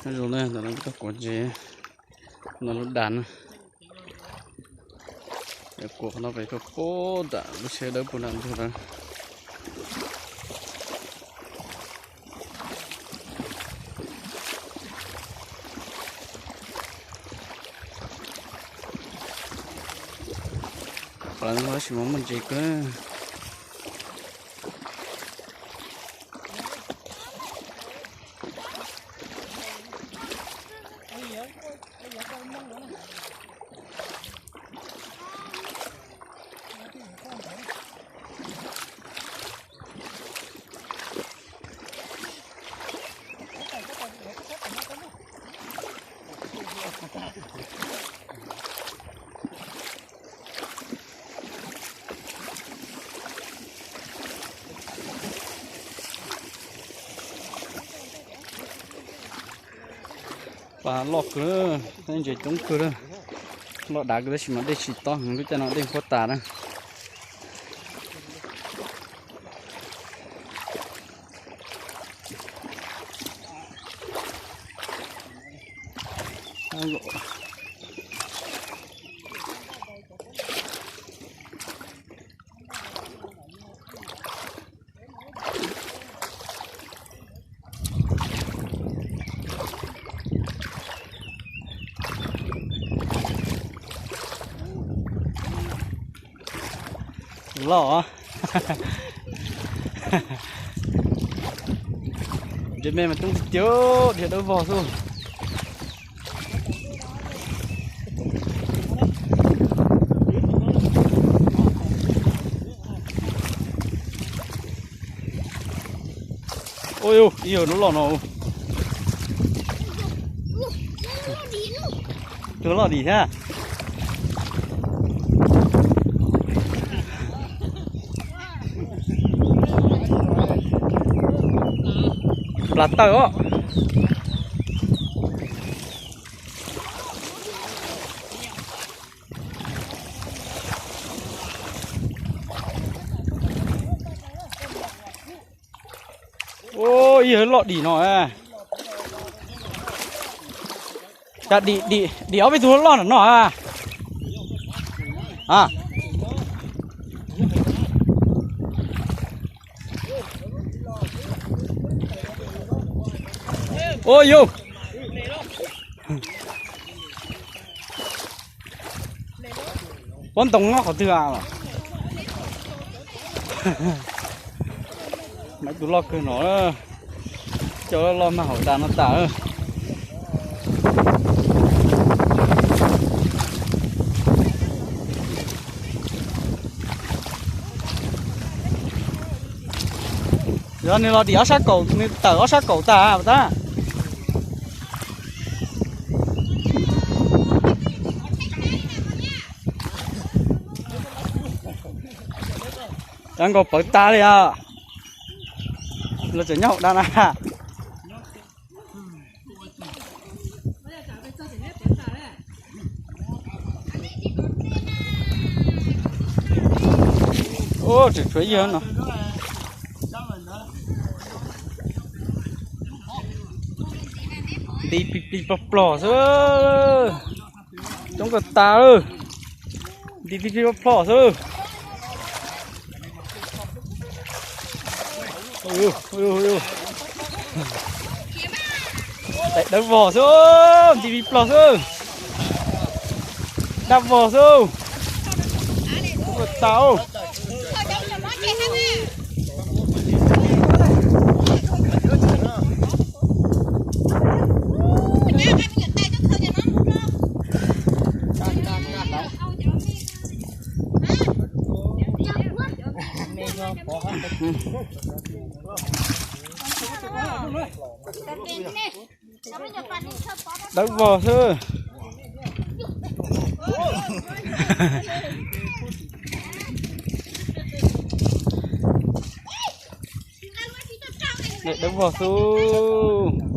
Nyob zoo na, ntawm no kuv tau kuav ntses no lub das na. Kuav qhov no pem tuaj puag nram lub tsheb dawb puag nram ntug lawm. Qhov no tab sis mas muaj ntses kawg. Pas loj kawg, ntses coob kawg lawm. Loj dav kawg tab sis mas dej tsis tob heev, lub caij no dej huab tas na. Loj. Ntsej me mas coob tiag tiag, dhia dawb vog xwb. Ua, ib yawg loj loj no. Tus loj dim thiab. Plas tawm os. Ua, ib yawg loj dim no. Cas dim, dim ob peb tug loj nram no a. Ua yus. Pob ntoo nyob qhov twg a? Maiv tus loj kawg no. Coj loj mag hauv das no tas. Yog nws los dim ob sab kaum, nws tawm ob sab kaum tas tab. Cov nkaus pawv tas li os. Los tseem nyob hauv dab na. Ub, tseem tshuav ib yawg no. Nti plig plig pog plog xwb. Coob kawg tas. Nti plig plig pog plog xwb. Dawb vog xwb, nti plig plig plog xwb. Dawb vog xwb. Coob kawg tas. Dawb vog xwb. Dawb vog xwb.